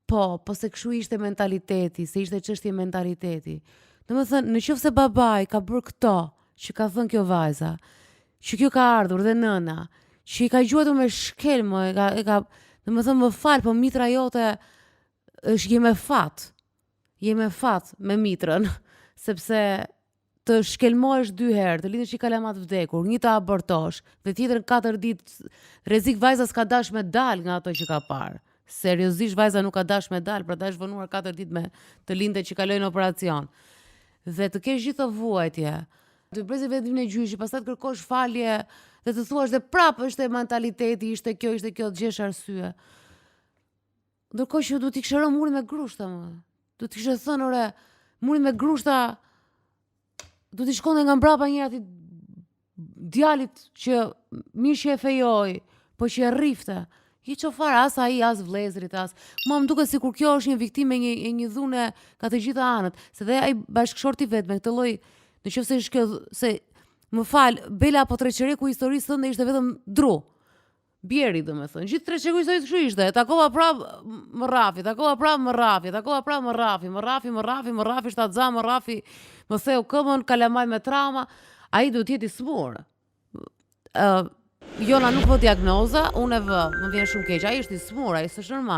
Po, po se kështu ishte mentaliteti, se ishte çështje mentaliteti. Domethënë, në qoftë se babai ka bërë këto që ka thënë kjo vajza, që kjo ka ardhur dhe nëna, që i ka gjuajtur me shkelm, e ka, e ka, domethënë më fal, po mitra jote është je me fat. Je me fat me mitrën, sepse të shkelmohesh dy herë, të lindësh një kalama të vdekur, një të abortosh dhe tjetrën 4 ditë rrezik vajza s'ka dash me dal nga ato që ka parë. Seriozisht vajza nuk ka dash me dal, prandaj është vonuar 4 ditë me të lindë që kaloi në operacion. Dhe të kesh gjithë ato vuajtje, të brezi vendimin e gjyqit, pastaj të kërkosh falje dhe të thuash dhe prapë është e mentaliteti, ishte kjo, ishte kjo, të gjesh arsye. Ndërkohë që duhet t'i kishe rënë muri me grushta, më. Duhet t'i kishe thënë, ore, muri me grushta, duhet t'i shkonte nga mbrapa njëra atij djalit që mirë që e fejoi, po që e rrifte. Hiç o fare, as ai, as vëllezërit, as. Mua më duket sikur kjo është një viktimë e një e një dhune nga të gjitha anët, se dhe ai bashkëshorti vet me këtë lloj, në qoftë se është kjo se më fal, Bela apo treçereku i historisë tënde ishte vetëm dru. Bjeri, domethënë. Gjithë treçereku i historisë kështu ishte. E takova prap më rrafi, takova prap më rrafi, takova prap më rrafi, më rrafi, më rrafi, më rrafi shtatza, më rrafi, më theu këmbën, kalamaj me trauma. Ai duhet të jetë i smur. Ë uh, Jona nuk vë diagnoza, unë e vë, më vjen shumë keq. Ai është i smur, ai s'është normal.